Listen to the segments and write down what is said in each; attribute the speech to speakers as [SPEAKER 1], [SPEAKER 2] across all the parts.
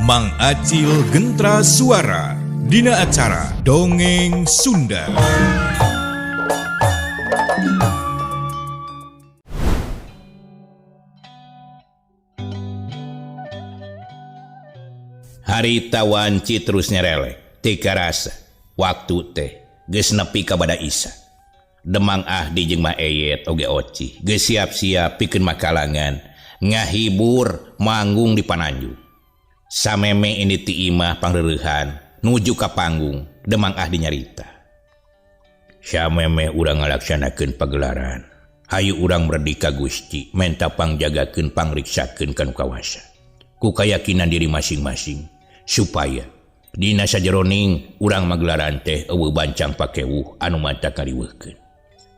[SPEAKER 1] Mang Acil Gentra Suara Dina acara Dongeng Sunda.
[SPEAKER 2] Harita wanci terus nyerelek teu karasa waktu teh geus nepi ka bada Isa. Demang Ahdi jeung Ma Eyet oge Oci geus siap-siap pikeun makalangan ngahibur manggung di Pananjung. Sameme ini ti imah pangreurehan nuju ka panggung Demang Ahdi nyarita. Sameme urang ngalaksanakeun pagelaran. Hayu urang merdeka Gusti menta pangjagakeun pangriksakeun ka nu kawasa. Ku kayakinan diri masing-masing supaya dina sajeroning urang magelaran teh eueuh bancang pakewuh anu mata kariweuhkeun.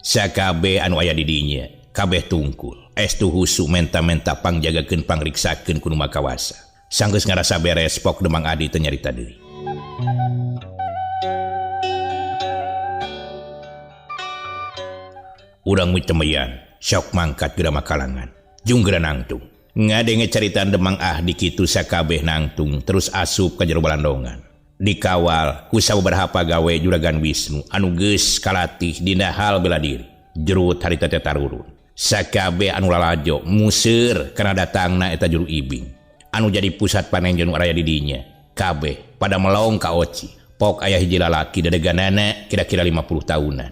[SPEAKER 2] Sakabeh anu aya di dinya kabeh tungkul estu husu menta-menta pangjagakeun pangriksakeun ku nu makawasa. Sanggeus ngarasa beres pok Demang Adi teu nyarita deui. Urang mitemeyan sok mangkat geura makalangan jung geura nangtung. Ngadenge caritaan Demang Ahdi kitu sakabeh nangtung terus asup ka jero balandongan. Dikawal ku sababaraha pagawe Juragan Wisnu anu geus kalatih dina hal bela diri. Jerut harita teh tarurun. Sakabeh anu lalajo museur kana datangna eta juru ibing. Anu jadi pusat panenjon nu araya di dinya. Kabeh pada melong ka Oci. Pok aya hiji lalaki dedeganana kira-kira 50 tahunan.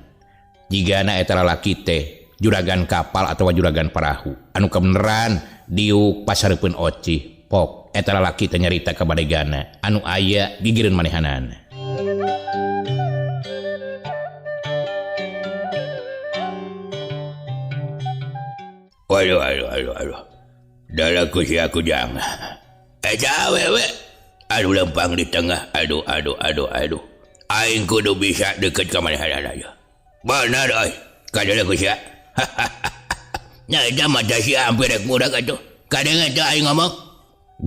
[SPEAKER 2] Jigana eta lalaki teh juragan kapal atawa juragan parahu anu kebeneran diuk pasareupeun Oci. Pok eta lalaki teh nyarita ka badegana anu aya gigireun manehanana. Waduh, aduh, aduh, aduh. Dalaku si aku jangan. Eta awewe. Aduh lempang di tengah. Aduh, aduh, aduh, aduh. Aing kudu bisa deket ka manehanana ya. Benar euy. Kadalaku sia. Nya eta mata sia hampir rek budak atuh. Kadengen teh aing ngomong.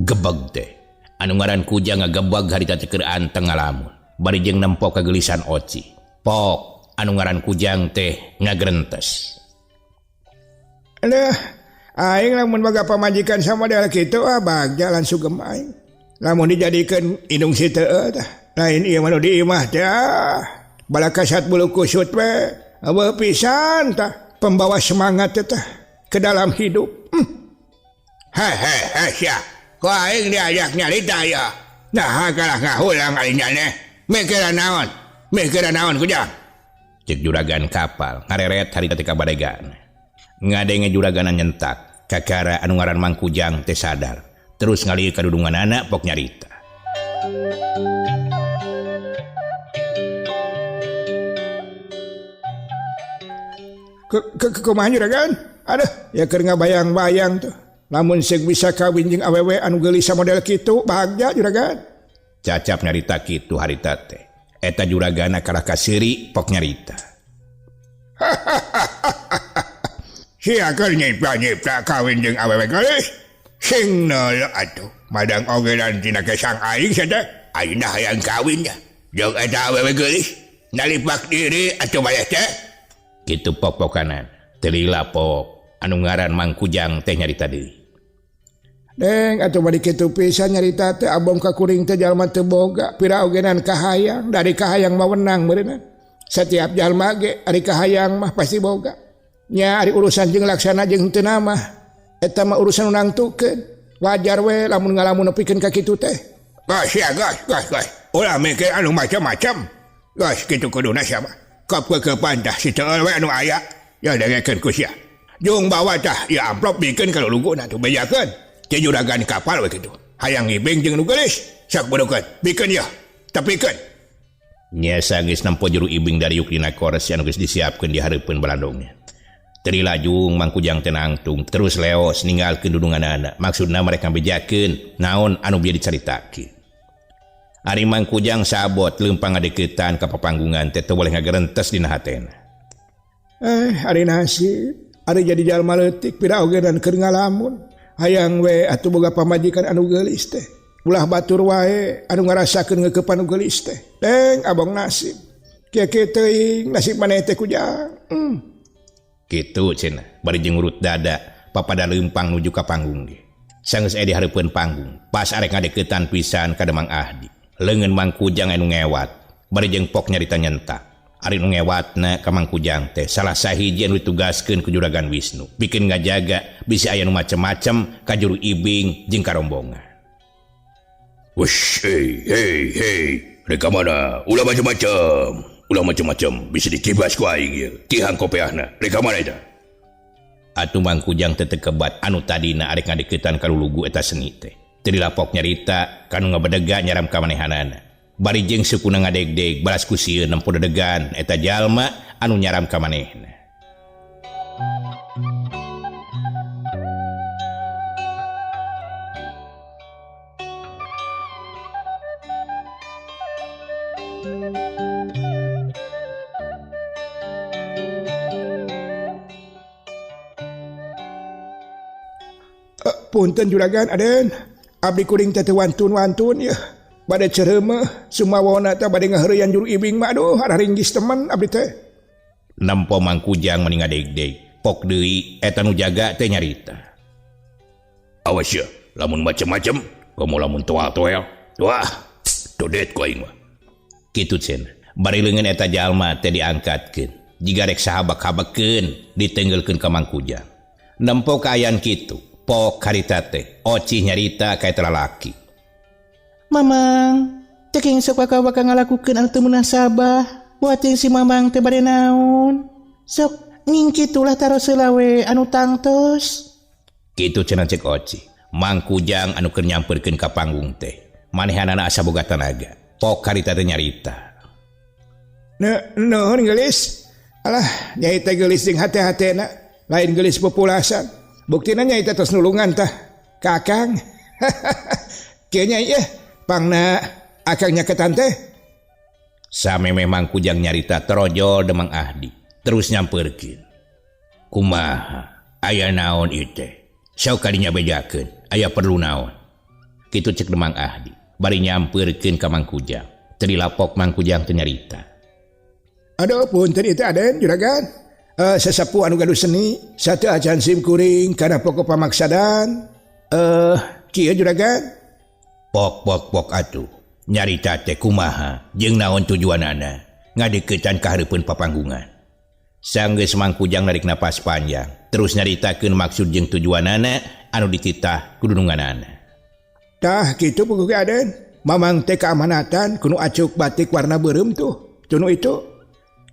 [SPEAKER 2] Gebeg teh. Anu ngaran Kujang ngagebeg harita teh keur anteng ngalamun. Bari jeung nempo kagelisan Oci. Pok anu ngaran Kujang teh ngagrentes.
[SPEAKER 3] Aduh, aing lamun boga pamajikan sama model kitu ah bagja langsung sugem aing. Lamun dijadikeun indung si teu tah. Lain ieu mah nu di imah teh ah. Balakasat bulu kusut we. Eueuh pisan tah pembawa semangat teh tah ke dalam hidup.
[SPEAKER 4] He he he sia. Ku aing diajak nyarita ya. Nah kalah ngahulang aing nyaneh. Mikiran naon? Mikiran naon Kujang?
[SPEAKER 2] Cek juragan kapal ngareret harita teh ka badegan. Ngadenge juragana nyentak kakara anu ngaran Mang Kujang teh sadar terus ngalieu ka dudunganana pok nyarita.
[SPEAKER 3] Kumaha juragan? Aduh, ya keur ngabayang-bayang tuh. Lamun seung bisa kawin jeung awewe anu geulis model kitu bagja juragan.
[SPEAKER 2] Cacap nyarita kitu harita teh. Eta juragana kalah kaseuri pok nyarita.
[SPEAKER 4] Sia keur nyipta-nyipta kawin jeung awewe geulis. Sing neuleuh atuh. Madang oge dan tina kesang aing sia teh. Aing hayang kawin nya. Jeung eta awewe geulis. Nalipak diri atuh bayah teh.
[SPEAKER 2] Kitu pok-pokanan. Teu lila pok anu ngaran Mang Kujang teh nyarita deui.
[SPEAKER 3] Deng atuh bari kitu pisan nyarita teh abong ka kuring teh jalma teu boga pira ogenan kahayang dari kahayang mah wenang meureunna. Setiap jalma ge ari kahayang mah pasti boga. Nya ari urusan jeung laksana jeung henteu mah eta mah urusan nangtukeun. Wajar we lamun ngalamun nepikeun ka kitu teh.
[SPEAKER 4] Geus sia geus geus geus. Ulah mikir anu macam-macam. Geus kitu kuduna sia mah. Kop kekepan tah si teu we anu aya. Ya dengekeun ku sia. Jung bawa tah ieu amplop bikeun ka luluguna tuh bejakeun. Ti juragan kapal we kitu. Hayang ngibing jeung nu geulis. Sok burukeun bikeun ieu. Tepikeun.
[SPEAKER 2] Nya sanggeus nempo juru ibing dariuk dina kores anu geus disiapkeun di hareupeun balandongna. Teri lajung Mang Kujang teh nangtung terus leos ninggalkeun dudunganana. Maksudna mereka bejakeun naon anu bieu dicaritakeun. Ari Mang Kujang sabot leumpang ngadeukeutan ka papanggungan teh teu boleh ngagerentes dina hatena.
[SPEAKER 3] Ari nasib, ari jadi jalma leutik pira oge dan keur ngalamun. Hayang we atuh boga pamajikan anu geulis teh. Ulah batur wae anu ngarasakeun ngeukepan nu geulis teh. Deng abong nasib. Kieu-kieu teuing nasib maneh teh Kujang.
[SPEAKER 2] Kitu cenah bari jeung urut dada papada leumpang nuju ka panggung ge. Sanggeus aya di hareupeun panggung, pas arek ngadeukeutan pisan ka Demang Ahdi. Leungeun Mang Kujang anu ngewat, bari jeung pok nyarita nyentak. Ari nu ngewatna ka Mang Kujang teh salah sahiji anu ditugaskeun ku Juragan Wisnu, pikeun ngajaga bisi aya nu macem-macem ka juru ibing jeung karombongan.
[SPEAKER 4] Wush, hey, hey, hey, rek ka mana? Ulah macem-macem. Ulah macem-macem, bisa dikibas ku aing ieu. Tihang kopeahna, rek ka mana eta?
[SPEAKER 2] Atuh Mang Kujang teh teu kebat anu tadina arek ngadeukeutan ka lulugu eta seni teh. Teu dilapok nyarita ka nu ngabedega nyaram ka manehanana. Bari jeung sukuna ngadegdeg balas ku sieun nempo dedegan eta jalma anu nyaram ka manehna.
[SPEAKER 3] Punten juragan Aden, abdi kuring teh teu wantun-wantun yeuh. Bade cereumeuh sumawona teh bade ngaheureuyan juru ibing mah aduh araringgis temen abdi teh.
[SPEAKER 2] Nempo Mang Kujang mani ngadegdeg, pok deui eta nu jaga teh nyarita.
[SPEAKER 4] Awas ya, lamun macem-macem, komo lamun toal-toel. Wah, dodet ku aing mah.
[SPEAKER 2] Kitu cenah. Bari leungeun eta jalma teh diangkatkeun, jiga rek sahabak-habekeun ditenggelkeun ka Mang Kujang. Nempo kaayaan kitu, pok harita teh, ocih nyarita ka eta lalaki.
[SPEAKER 5] Mamang, ceking sok bakal-bakal ngalakukeun anu teu munasabah. Buating si Mamang teh bade naon? Sok ngingkitulah taros heula we anu tangtos.
[SPEAKER 2] Kitu cenah cek Oci. Mang Kujang anu keur nyamperkeun ka panggung teh. Manehanana asa boga tanaga. Pok harita teh nyarita.
[SPEAKER 3] Nuhun geulis. Alah, nyai teh geulis jeung hate-hatena, lain geulis populasan. Buktina nyai teh tos nulungan tah. Ka Akang. Kieu nyai yeuh. Pangna akang nyaketan teh.
[SPEAKER 2] Samemeh Mang Kujang nyarita terojol Demang Ahdi terus nyamperkeun. Kumaha aya naon ieu teh? Sok kadinya bejakeun, aya perlu naon? Kitu cek Demang Ahdi bari nyamperkeun ka Mang Kujang. Teu dilapok Mang Kujang teh nyarita.
[SPEAKER 3] Aduh punten ieu teh Aden juragan. Sesepuh anu gaduh seni satu acan sim kuring kana pokok pamaksadan. Kieu juragan.
[SPEAKER 2] Pok pok pok atuh nyarita teh kumaha jeung naon tujuanana ngadeukeutan ka hareupeun papanggungan. Sanggeus Mang Kujang narik napas panjang terus nyaritakeun maksud jeung tujuanana anu dititah ku dununganana.
[SPEAKER 3] Tah kitu puguh ge Aden, Mamang teh keamanatan kudu acuk batik warna beureum tuh. Tunu itu.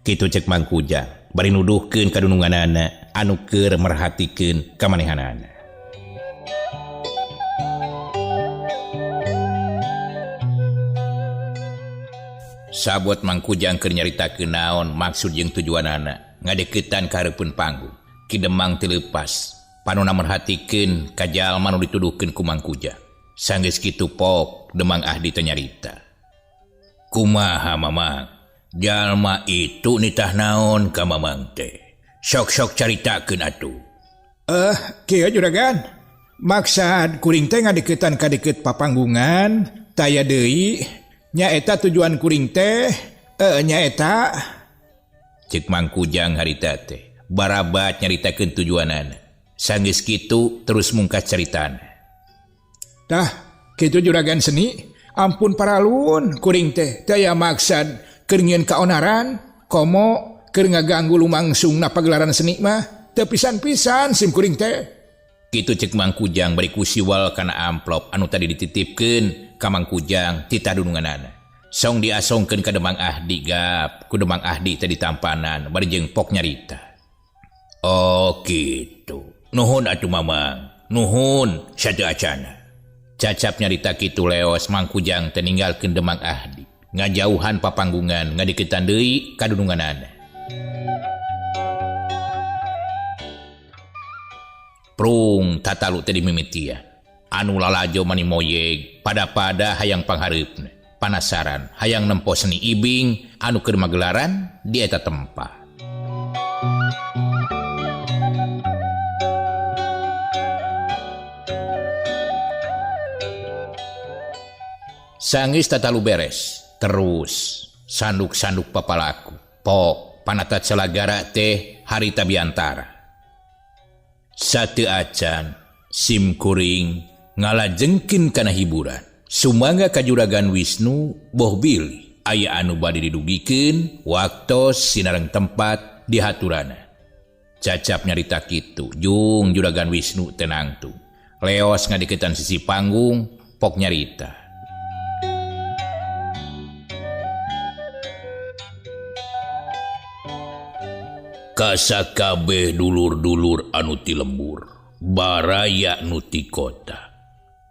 [SPEAKER 2] Kitu cek Mang Kujang bari nuduhkeun ka dununganana anu keur merhatikeun ka manehanana. Sabot Mang Kujang keur nyaritakeun naon maksud jeung tujuanana ngadeukeutan ka hareupeun panggung. Ki Demang teu leupas panona merhatikeun ka jalma nu dituduhkeun ku Mang Kujang. Sanggeus kitu pok Demang Ahdi teh nyarita. Kumaha Mamang? Jalma itu nitah naon ka Mamang teh? Sok-sok caritakeun atuh.
[SPEAKER 3] Kieu juragan. Maksad kuring teh ngadeukeutan ka deukeut papanggungan taya deui. Nyaeta tujuan kuring teh, nyaeta.
[SPEAKER 2] Cek Mang Kujang harita teh, barabat nyaritakeun tujuanana. Sanggeus kitu terus mungkas caritana.
[SPEAKER 3] Tah, kitu juragan seni, ampun paralun kuring teh, taya maksad keur nyieun kaonaran, komo keur ngaganggu lumangsungna pagelaran seni mah, teu pisan-pisan sim kuring teh.
[SPEAKER 2] Kitu cek Mang Kujang bari ku siwal kana amplop anu tadi dititipkeun ka Mang Kujang tita dununganana. Song diasongkeun ka Demang Ahdi gap, ku Demang Ahdi teh ditampanan bari jeung pok nyarita. Oh kitu. Nuhun atuh Mamang, nuhun sateu acana. Cacap nyarita kitu leos Mang Kujang teh ninggalkeun Demang Ahdi. Ngajauhan papanggungan ngadeuketan deui ka dununganana. Prung tatalu teh dimimitian. Anu lalajo mani moyeg pada-pada hayang panghareupna. Panasaran hayang nempo seni ibing anu keur magelaran di eta tempat. Sanggeus tatalu beres, terus sanduk-sanduk papalaku. Pok panata calagara teh harita biantara. Sateu acan sim kuring Ngalajengkeun kana hiburan. Sumangga ka Juragan Wisnu boh bilih aya anu bade didugikeun waktos sinareng tempat dihaturana. Cacap nyarita kitu jung Juragan Wisnu teu nangtung. Leos ngadeukeutan sisi panggung pok nyarita. Kasakabeh dulur-dulur anu ti lembur, baraya nu ti kota.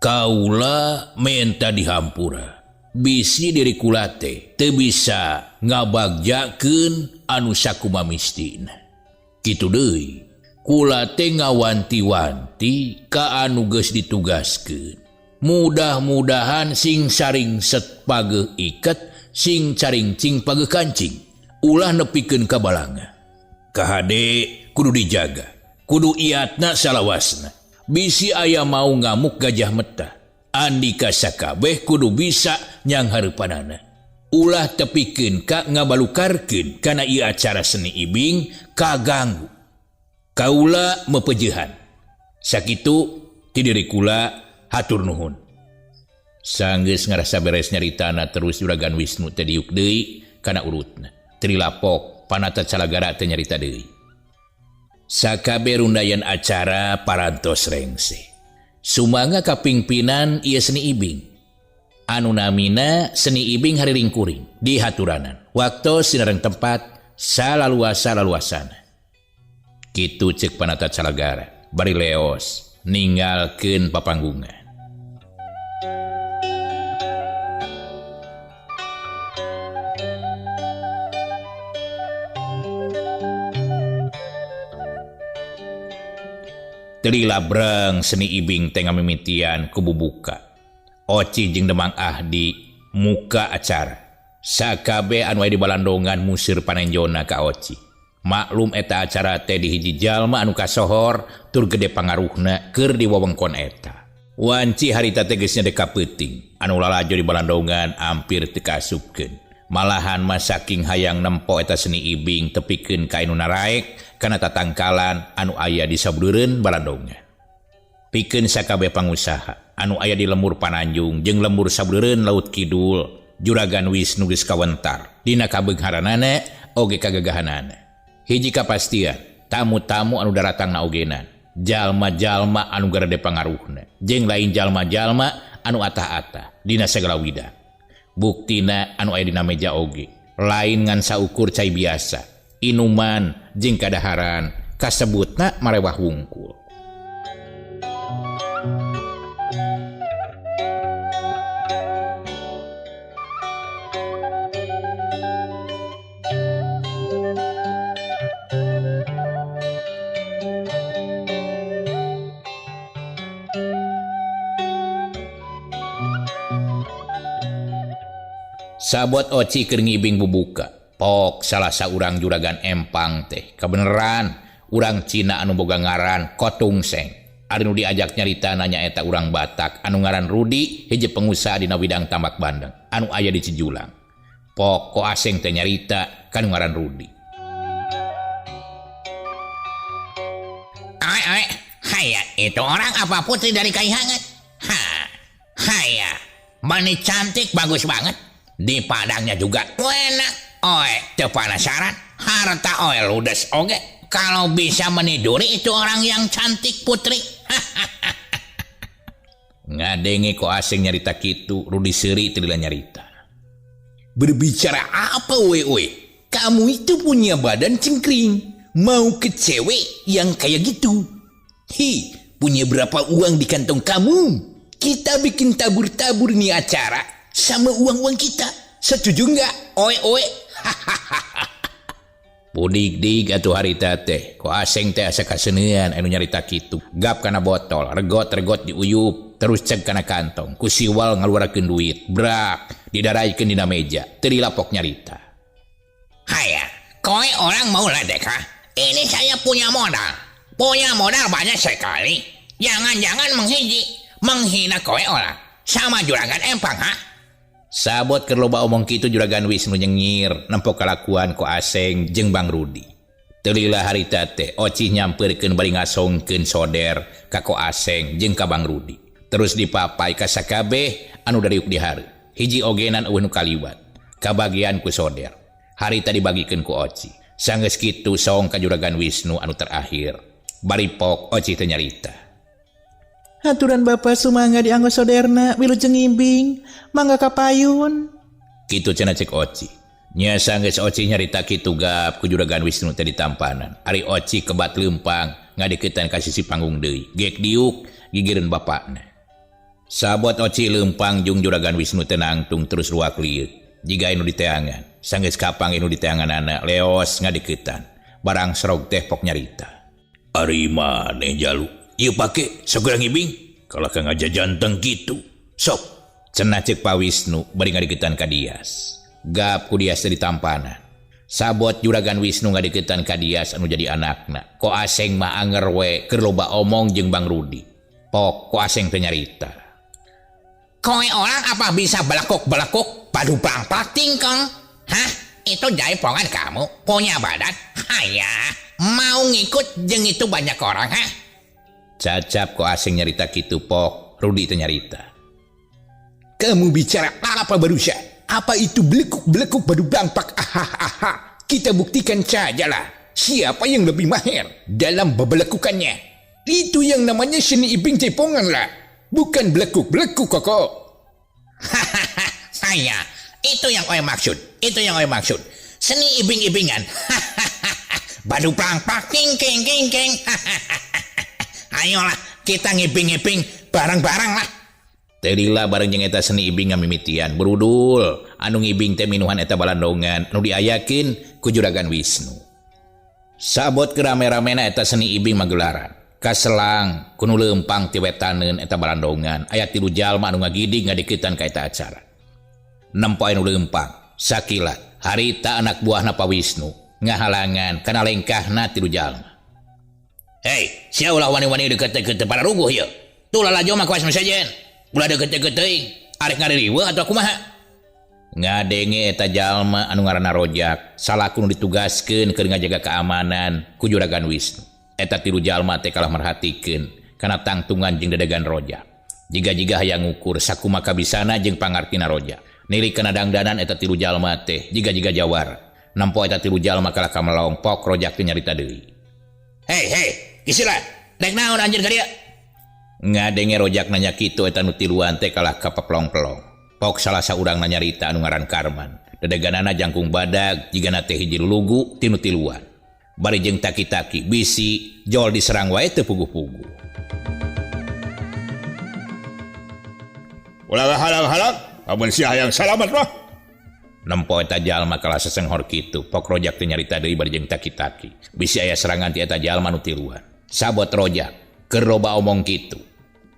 [SPEAKER 2] Kaula menta dihampura. Bisi diri kula teh teu bisa ngabagjakeun anu sakumamistina. Kitu deui, kula teh ngawanti-wanti ka anu geus ditugaskeun. Mudah-mudahan sing saring set pageuh iket, sing caringcing pageuh kancing. Ulah nepikeun ka balanga. Kahade kudu dijaga, kudu iatna salawasna. Bisi aya mau ngamuk gajah meta. Andika sakabeh kudu bisa nyang hareupanana. Ulah tepikeun ka ngabalukarkeun kana ieu acara seni ibing kaganggu. Kaula mepejeuhan. Sakitu ti diri kula hatur nuhun. Sanggeus ngarasa beres nyaritana terus Juragan Wisnu teh diuk deui kana urutna. Trilapok panata calagara teh nyarita deui. Sakabe rundayan acara parantos rengse. Sumangga kapingpinan ieu seni ibing. Anu namina seni ibing hariring kuring di haturanan. Waktu sinareng tempat salaluasa-laluasana. Kitu ceuk panata calagara bari leos ninggalkeun papanggungan. Teu labreng seni ibing teh ngamimitian ku bubuka. Oci jeung Demang Ahdi muka acara. Sakabe anu aya di balandongan musir panenjona ka Oci. Maklum eta acara teh di hiji jalma anu kasohor tur gede pangaruhna keur di wewengkon eta. Wanci harita teh geus nyadek ka peuting. Anu lalajo di balandongan ampir teu kaasupkeun. Malahan mah saking hayang nempo eta seni ibing tepikeun ka anu naraek kana tatangkalan anu aya di sabudeureun balandongan. Pikeun sakabeh pangusaha anu aya di lembur Pananjung jeung lembur sabudeureun Laut Kidul, Juragan Wisnu geus kawentar dina kabeungharanana oge kagagahanana. Hiji kapastian, tamu-tamu anu daratangna ogenan, jalma-jalma anu garede pangaruhna, jeung lain jalma-jalma anu atah-atah dina sagala widang. Buktina anu aya dina meja oge lain ngan saukur cai biasa, inuman jeung kadaharan kasebutna marewah wungkul. Sabot Oci keur ngibing bubuka. Pok salah saurang juragan empang teh. Kabeneran urang Cina anu boga ngaran Kotung Seng. Ari nu diajak nyarita nanya eta urang Batak anu ngaran Rudi hiji pengusaha dina widang tambak bandeng anu aya di Cijulang. Pok ko aseng teh nyarita kanu ngaran Rudi.
[SPEAKER 4] Ai ai, haya itu orang apa putri dari Kaihangan? Ha, haya, mani cantik bagus banget. Di Padangnya juga enak. Oe, teu penasaran harta oe ludes oge. Kalau bisa meniduri itu orang yang cantik putri.
[SPEAKER 2] Ngadenge ko asing nyarita kitu, Rudi seuri teu lila nyarita. Berbicara apa we we? Kamu itu punya badan cengkring, mau ke cewek yang kayak gitu. Hi, punya berapa uang di kantong kamu? Kita bikin tabur-tabur nih acara sama uang-uang kita. Setuju nggak? Oe oe. Pudik-dik atuh harita teh. Ko aseng teh asa kaseuneuan anu nyarita kitu. Gap kana botol, regot-regot diuyup, terus ceg kana kantong. Ku siwal ngaluarkeun duit, brak didaraikeun dina meja. Teu dilapok nyarita.
[SPEAKER 4] Haya, koe orang mau ledek ha? Ini saya punya modal. Punya modal banyak sekali. Jangan-jangan menghina koe orang. Sama juragan empang ha?
[SPEAKER 2] Sabot keur loba omong kitu Juragan Wisnu nyengir nempo kalakuan ko aseng jeung Bang Rudi. Teu lila harita teh Oci nyampeurkeun bari ngasongkeun soder ka ko aseng jeung ka Bang Rudi. Terus dipapai ka sakabeh anu dariuk di hareup. Hiji ogenan euweuh nu kaliwat. Kabagian ku Soder. Harita dibagikeun ku Oci. Sanggeus kitu song ka Juragan Wisnu anu terakhir. Bari pok Oci teh nyarita.
[SPEAKER 5] Haturan Bapak sumangga dianggo soderna wilujeng ngibing, mangga kapayun.
[SPEAKER 2] Kitu cenah cek Oci. Nya sanggeus Oci nyarita kitu gap ku Juragan Wisnu teh ditampanan. Ari Oci kebat leumpang ngadeukeutan ka sisi panggung deui. Gek diuk gigireun bapakna. Sabot Oci leumpang jeung Juragan Wisnu teh nangtung terus ruak lieu. Jiga anu diteangan. Sanggeus kapang anu diteanganana leos ngadeuketan. Barang serog teh pok nyarita. Ari maneh jalu? Ieu pake sok geura ngibing. Kalah ka ngajajanteng kitu. Sok cenah ceuk Pak Wisnu bari ngadeukeutan ka Dias. Gap ku Dias teh ditampanan. Sabot Juragan Wisnu ngadeukeutan ka Dias anu jadi anakna. Ko Aseng mah anger we keur loba omong jeung Bang Rudi. Pok ko Aseng teh nyarita.
[SPEAKER 6] Kowe orang apa bisa belekuk-belekuk padu pangpak tingkong? Hah? Itu jaipongan kamu punya badan? Hayah, mau ngikut jeung itu banyak orang, hah?
[SPEAKER 2] Cacap ko Aseng nyarita kitu pok, Rudi teh nyarita. Kamu bicara apa barusan? Apa itu belekuk-belekuk badu bangpak? Ahahaha. Kita buktikan sajalah siapa yang lebih mahir dalam bebelekukannya. Itu yang namanya seni ibing jaipongan lah. Bukan belekuk-belekuk koko.
[SPEAKER 6] Hahaha, saya. Itu yang oi maksud. Itu yang oi maksud. Seni ibing-ibingan. Hahaha. Badu pangpak king king king king. Hahaha. Ayolah kita ngibing-ngibing bareng-bareng lah.
[SPEAKER 2] Teu bareng jeung eta seni ibing ngamimitian berudul anu ngibing teh minuhan eta balandongan nu diayakeun ku Juragan Wisnu. Sabot kerame-ramena eta seni ibing magelaran. Kaselang ku nu leumpang ti wetaneun eta balandongan aya 3 jalma anu ngagidig ngadeuketan ka eta acara. Nempo anu leumpang sakilat harita anak buahna Pa Wisnu ngahalangan kana lengkahna 3 jalma.
[SPEAKER 6] Hei, sia ulah wani-wani deket-deket para ruguh ieu. Tuh lalajo mah kuas sejen. Ulah deket-deket teuing, arek ngaririweuh atau kumaha?
[SPEAKER 2] Ngadenge eta jalma anu ngaranna Rojak, salaku nu ditugaskeun keur ngajaga keamanan ku Juragan Wisnu. Eta 3 jalma teh kalah merhatikeun kana tangtungan jeung dedegan Rojak. Jiga-jiga hayang ngukur sakumaha kabisana jeung pangartina Rojak. Nilik kana dangdanan eta 3 jalma teh jiga-jiga jawar. Nempo eta 3 jalma kalah kamelong pok Rojak teh nyarita deui.
[SPEAKER 6] Hei, hei, kisila, dek naon anjeun ka dieu?
[SPEAKER 2] Ngadenge Rojak nanya kitu eta nu tiluan teh kalah ka pepelong-pelong. Pok salah saurang nyarita anu ngaran Karman. Dedeganana jangkung badag jigana teh hiji lulugu tinu tiluan. Bari jeung taki-taki bisi jol diserang wae teu puguh-puguh.
[SPEAKER 4] Ulah halang-halang, amun sia hayang salamat mah.
[SPEAKER 2] Nempo eta jalma kalah sesenghor kitu, pok Rojak teh nyarita deui bari jeung taki-taki. Bisi aya serangan ti eta jalma nu tiluan. Sabot Rojak keur loba omong kitu.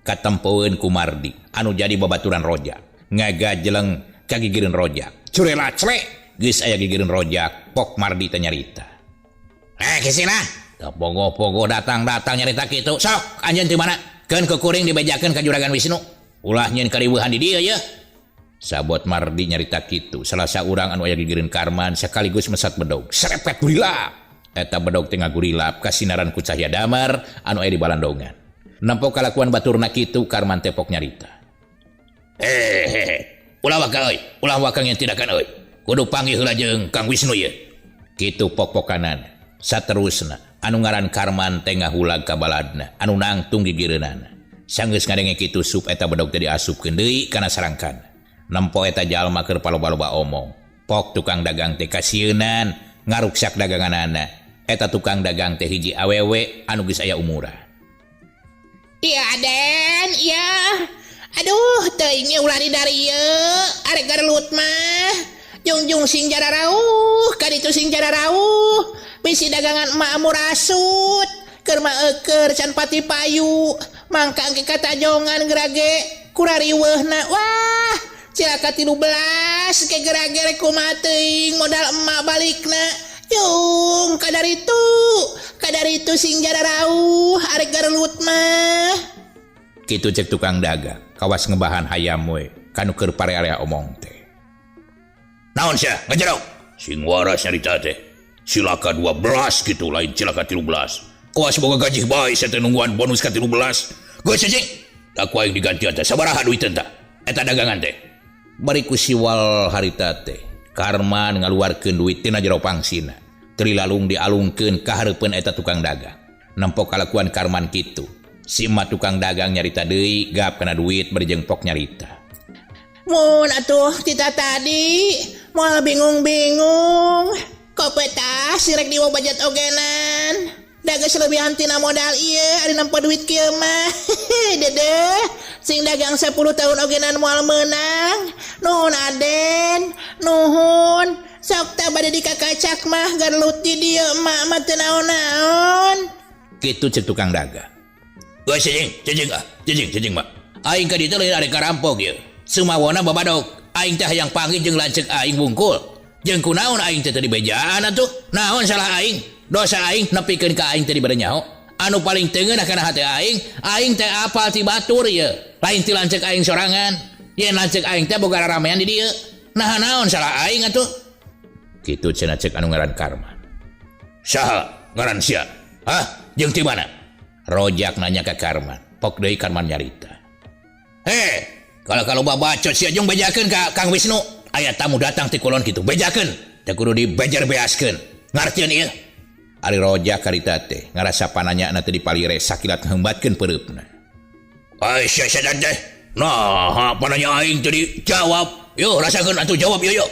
[SPEAKER 2] Katempoeun ku Mardi anu jadi babaturan Rojak. Ngagajeleng ka gigireun Rojak. Curela clek geus aya gigireun Rojak, pok Mardi teh nyarita.
[SPEAKER 6] Kisina, pogo-pogo datang-datang nyarita kitu. Sok anjeun ti mana? Keun ku kuring dibejakeun ka Juragan Wisnu. Ulah nyeun kariweuhan di dieu yeuh.
[SPEAKER 2] Sabot Mardi nyarita kitu. Salah saurang anu aya gigireun Karman sekaligus mesat bedog. Serepet gurilap. Eta bedog teh ngagurilap kasinaran ku cahya damar anu aya di balandongan. Nempo kalakuan baturna kitu Karman teh pok nyarita.
[SPEAKER 6] Hehehe, ulah waka euy, ulah waka nyen tindakan euy. Kudu panggih heula jeung Kang Wisnu ieu.
[SPEAKER 2] Kitu pok-pokanan. Saterusna anu ngaran Karman teh ngahulag ka baladna anu nangtung gigireunana. Sanggeus ngadenge kitu sup eta bedog teh diasupkeun deui kana sarangkan. Nempo eta jalma keur paloba-loba omong. Pok tukang dagang teh kasieunan ngaruksak daganganana. Eta tukang dagang teh hiji awewe anu geus aya umuran.
[SPEAKER 6] Iya Aden, iya. Aduh, teuing ulah di dari ieu, arek garelut mah. Jungjung sing jararauh, kaditu sing jararauh. Bisi dagangan emak amurasut, keur mah eueur can pati payu. Mangka engke katajongan gerage kurariweuhna. Wah, cilaka 13 ke gerage rek kumaha teuing modal emak balikna. Jung, kadaritu sing jararauh arek garelut mah.
[SPEAKER 2] Kitu cek tukang dagang, kawas ngebahan hayam we kanu keur parea-area omong teh.
[SPEAKER 6] Naon sia ngajerok? Sing waras nyarita teh. Cilaka 12 gitu lain cilaka 13. Kuas boga gaji bae sia teh nungguan bonus ka 13. Geus cicing.
[SPEAKER 2] Tak ku aing digantian teh sabaraha duiteun tah eta dagangan teh. Bari ku siwal harita teh Karman ngaluarkeun duit tina jero pangsina. Teu lalung dialungkeun ka hareupeun eta tukang dagang. Nempo kalakuan Karman kitu. Si emak tukang dagang nyarita deui gap kana duit bari jeung pok nyarita.
[SPEAKER 6] Mun atuh tita tadi moal bingung-bingung. Kopeta sirek diwa bajat ogenan. Da geus leuwihan tina modal ieu ari nempo duit kieu mah. Dedeh, sing dagang 10 tahun ogenan moal meunang. Nuhun Aden, nuhun. Sok tah bade dikakacak mah garlut di dieu emak mah teu naon-naon.
[SPEAKER 2] Kitu ceuk tukang dagang. Geus cicing, cicing ah, cicing, cicing mah. Aing ka ditu lain arek karampok ieu. Sumawona babadok. Aing teh hayang panggih jeung lanceuk aing wungkul. Jeung kunaon aing teh teu dibejaan atuh? Naon salah aing? Dosa aing nepikeun ka aing teh dibere nyaho. Anu paling teu ngeunah kana hate aing, aing teh apal ti batur ieu. Lain ti lanceuk aing sorangan. Yen lanceuk aing teh boga raramean di dieu. Naha naon salah aing atuh? Kitu cenah ceuk anu ngaran Karman. Saha ngaran sia? Hah? Jeung ti mana? Rojak nanya ka Karman. Pok deui Karman nyarita. He, kalau babacot sia jeung bejakeun ka Kang Wisnu. Aya tamu datang ti kulon kitu, bejakeun. Teu kudu dibejer beaskeun. Ngartieun ieu? Ari Rojak karita teh ngarasa pananyana teh dipalire sakilat ngeumbatkeun peureupna. Ai sia setan teh. Nah, pananya aing teu dijawab. Yo rasakeun atuh jawab yo yo.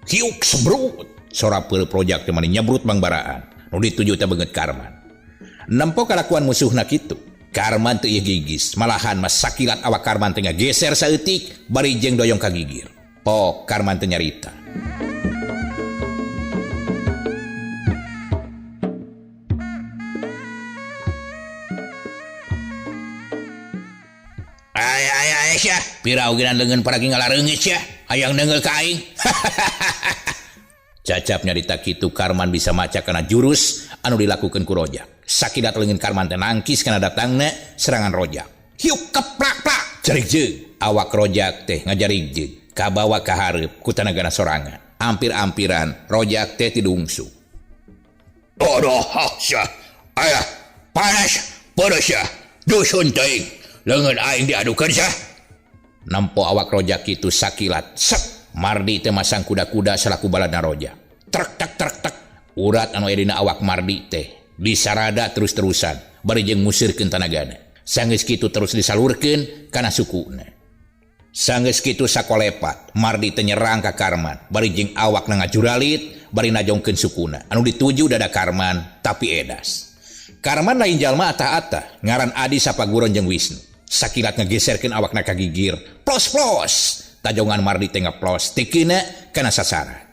[SPEAKER 2] Hiuk sebrut. Sora peureub Rojak teh mani nyebrut mangbaraan. Nu dituju teh beungeut Karman. Nempo kalakuan musuhna kitu. Karman teu ieu gigis, malahan mah sakilat awak Karman teh ngageser saeutik bari jeung doyong ka gigir. Pok Karman teh nyarita. Ay ay ay sia, pira ogenan leungeun paragi ngalareungit sia, hayang neunggeul ka aing. Cacap nyarita kitu Karman bisa maca kana jurus anu dilakukeun ku Rojak. Sakidat leungeun Karman teh nangkis kana datangna serangan Rojak. Hiuk keplak-plak jarig jeung awak Rojak teh ngajarig jeung kabawa ka hareup ku tanagana sorangan. Ampir-ampiran Rojak teh tidungsu. Aduh sia. Ayah, panas, pedes sia. Dusun teuing. Leungeun aing diadukeun sia. Nempo awak Rojak kitu sakilat sek Mardi teh masang kuda-kuda salaku baladna Rojak. Trek tek trek tek. Urat anu aya dina awak Mardi teh disarada terus-terusan bari jeung ngusirkeun tanagana. Sanggeus kitu terus disalurkeun kana sukuna. Sanggeus kitu sakolepat Mardi teh nyerang ka Karman bari jeung awakna ngajuralit bari najongkeun sukuna anu dituju dada Karman tapi edas. Karman lain jalma atah-atah ngaran Adi sapaguron jeung Wisnu. Sakilat ngegeserkeun awakna ka gigir. Plos-plos. Tajongan Mardi teh ngeplos teu keuna kana sasaran.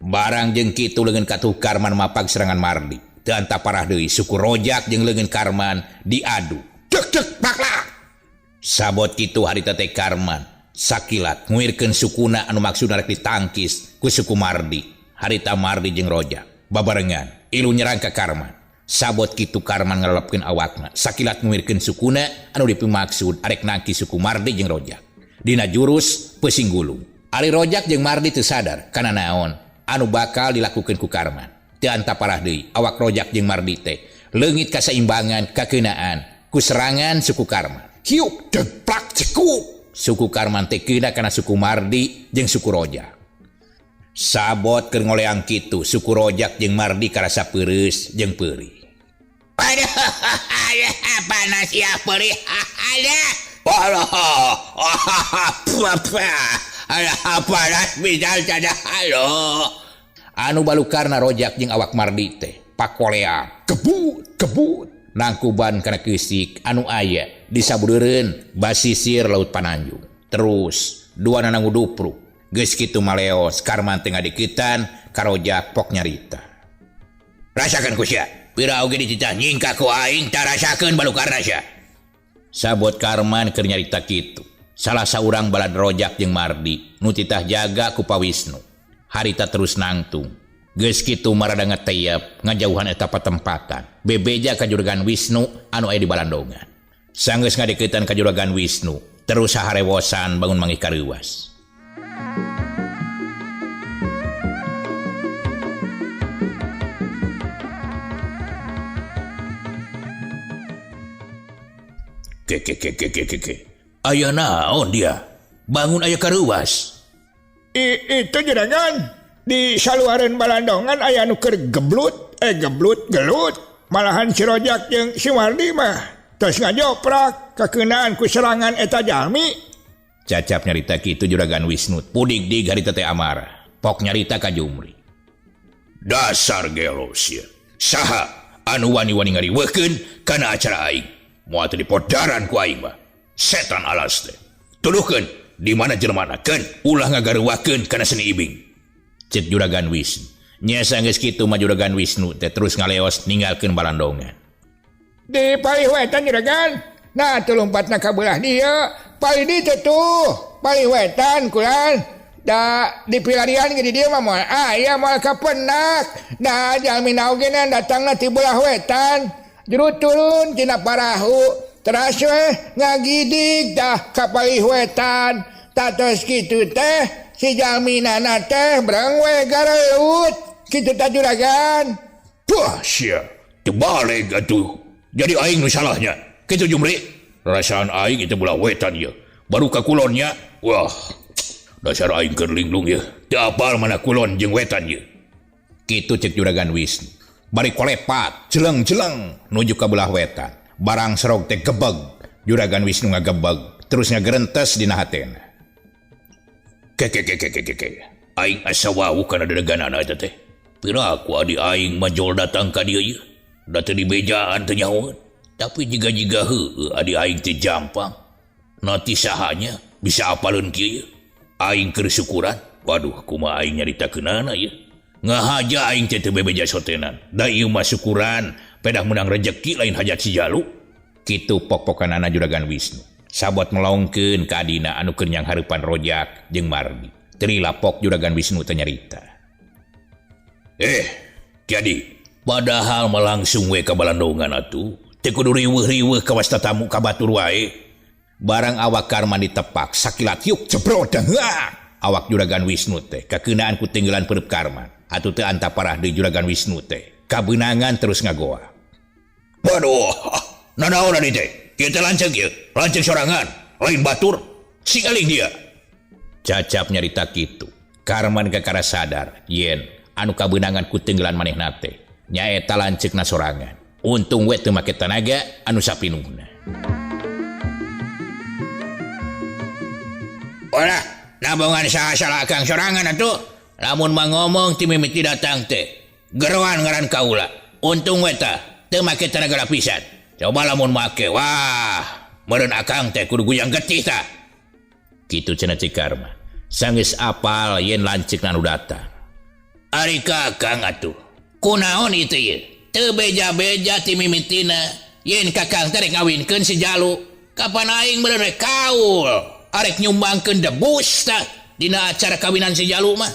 [SPEAKER 2] Barang jeung kitu leungeun katuh Karman mapag serangan Mardi. Teu anta parah deui suku Rojak jeung leungeun Karman diadu. Dek dek plak-plak. Sabot kitu harita teh Karman sakilat nguirkeun sukuna anu maksudna rek ditangkis ku suku Mardi. Harita Mardi jeung Rojak babarengan ilu nyerang ka Karman. Sabot kitu Karman ngalelepkeun awakna sakilat nguirkeun sukuna anu dipimaksud arek nangkis suku Mardi jeung Rojak. Dina jurus peusing gulung. Ari Rojak jeung Mardi teu sadar kana naon anu bakal dilakukeun ku Karman. Teu anta parah deui awak Rojak jeung Mardi teh leungit kasaimbangan kakeunaan ku serangan suku Karman. Hiuk deplak cekuk. Suku Karman teh keuna kana suku Mardi jeung suku Rojak. Sabot keur ngoleang kitu suku Rojak jeung Mardi karasa peureus jeung peurih. Aduh, panas ya perih. Aduh. Panas bidal cada halo. Anu balukarna Rojak jeung awak Mardi teh pakolea kebut kebut nangkuban kana keusik anu aya di sabudeureun basisir Laut Pananjung. Terus dua nanang ngudupruk. Geus kitu maleos Karman teh ngadikitan ka Rojak pok nyarita. Rasakeun ku sia. Pira oge dititah nyingka ku aing tarasakeun balukarna sia. Sabot Karman keur nyarita kitu. Salah saurang balad Rojak jeung Mardi nu titah jaga ku Pawisnu. Harita terus nangtung. Geus kitu marada ngeteyep ngajauhan eta patempatan. Bebeja ka juragan Wisnu anu aya di balandongan. Sanggeus ngadeuketan ka juragan Wisnu, terus saharewosan bangun manggih kareuwas. Ke ke ke ke ke ke ke. Aya naon dia? Bangun aya kareuwas.
[SPEAKER 4] Itu juragan di saluareun balandongan aya nu keur geblut, geblut gelut. Malahan si Rojak jeung si Mardi mah tos ngajoprak kakeunaan ku serangan eta jalmi.
[SPEAKER 2] Cacap nyarita kitu Juragan Wisnu pudig-dig harita teh amarah. Pok nyarita ka Jumri. Dasar gelo sia. Saha anu wani-wani ngariweuhkeun kana acara aing. Moal teu dipodaran ku aing mah. Setan alas teh. Tuduhkeun di mana jelema keun ulah ngagareuwahkeun kana seni ibing. Cek Juragan Wisnu. Nya sanggeus kitu mah Juragan Wisnu teh terus ngaleos ninggalkeun balandongan.
[SPEAKER 4] Di palih wetan Juragan. Nah teu lompatna ka beulah dieu. Palih ditu tuh, palih wetan kulan. Da di pilarian ge di dieu mah moal aya moal kapenak. Da jalmina oge datangna ti beulah wetan. Juru turun tina parahu. Teras we ngagidig dah ka palih wetan. Tatos kitu teh si jalminana teh breng we gareut. Kitu tah Juragan.
[SPEAKER 2] Wah sia, terbalik atuh. Jadi aing nu salahnya. Kitu Jumri. Rasaan aing itu belah wetan ieu. Baru ka kulonnya. Wah, dasar aing keur linglung ieu. Teu apal mana kulon jeung wetan ieu. Kitu cek Juragan Wisnu. Bari kolepat, jeleng-jeleng nuju ka belah wetan. Barang serog teh gebeg. Juragan Wisnu ngagebeg, terus ngagerentes dina hatena. Ke ke ke ke ke ke. Aing asa wawuh kana dedeganana eta teh. Piraku adi aing majol datang ka dieu ieu. Da teu dibejaan teu nyahoeun. Tapi jiga-jiga heueuh adi aing teh jampang. Nanti sahanya bisa apaleun kieu ieu. Aing keur syukuran. Waduh, kumaha aing nyaritakeunana ieu. Ngahaja aing teh teu bebeja sotenan. Da ieu mah syukuran, pedah meunang rejeki lain hajat si Jalu. Kitu pok-pokanana Juragan Wisnu. Sabot melongkeun ka adina anu keur nyang hareupan Rojak jeung Mardi. Teu lapok Juragan Wisnu teh nyarita. Jadi padahal mah langsung we ka balandongan atuh. Teu kudu riweuh-riweuh ka wasta tamu ka batur wae. Barang awak Karman ditepak sakilat yuk jebrot awak Juragan Wisnu teh kakeunaan ku tinggalan perep Karman. Atuh teu anta parah deui Juragan Wisnu teh. Kabeunangan terus ngagoa. Waduh, nanaon adi teh? Kieu teh lanceuk ieu, lanceuk sorangan, lain batur. Sing aling dia. Cacap nyarita kitu. Karman kakara sadar yen anu kabeunangan ku tinggalan manehna teh nyaeta lanceukna sorangan. Untung we teu make tanaga anu sapinuhna. Olah, nabongan salah akang sorangan atuh. Lamun mah ngomong ti mimiti datang teh. Geroan ngaran kaula. Untung we tah teu make tanaga lapisan. Coba lamun make, wah, meureun akang teh kudu guyang getih tah. Kitu cenah Cik Karma. Sanggeus apal yen lanceukna nu datang. Ari kakang atuh. Kunaon ieu teh ieu? Teu beja-beja ti mimitina yen kakang teh rek ngawinkeun si Jalu. Kapan aing meureun rek kaul arek nyumbangkeun debus tah dina acara kawinan si Jalu mah.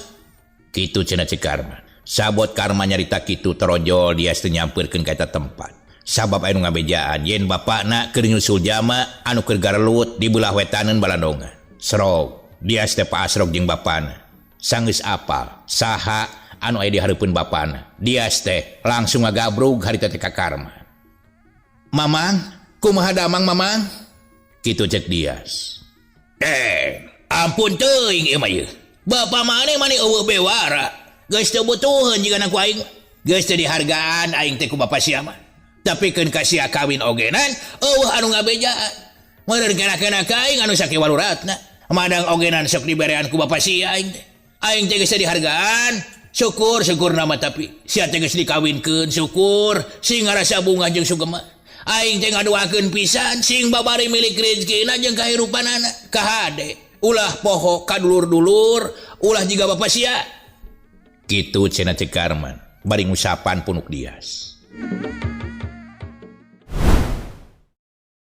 [SPEAKER 2] Kitu cenah Cik Karma. Sabot Karma nyarita kitu torojol dia teu nyampeurkeun ka eta tempat. Sabab aya nu ngabejaan yen bapakna keur nyusul jama anu keur garelut di beulah wetaneun balandongan. Serog dia teh paasrog jeung bapana. Sanggeus apal saha anu aya di hareupeun bapana. Dias teh langsung ngagabrug harita teh ka Karma. Mamang, kumaha damang mamang? Kitu cek Dias. Ampun teuing ieu mah ieu. Bapa maneh maneh eueuh bewara. Geus teu butuheun jiga ku aing. Geus teu dihargaan aing teh ku bapa sia mah. Tapi keun ka sia kawin ogenan eueuh anu ngabejaan. Meureun kena-kena ka aing anu sakiwaluratna. Madang ogenan sok diberean ku bapa sia aing teh. Aing teh geus teu dihargaan. Syukur syukur nama tapi sia teh geus dikawinkeun syukur sing ngarasa bunga jeung sugema. Aing teh ngadoakeun pisan sing babari milik rezekina jeung kahirupanana kahade. Ulah poho ka dulur-dulur, ulah jiga bapa sia. Kitu cenah Cik Karman bari ngusapan punuk Dias.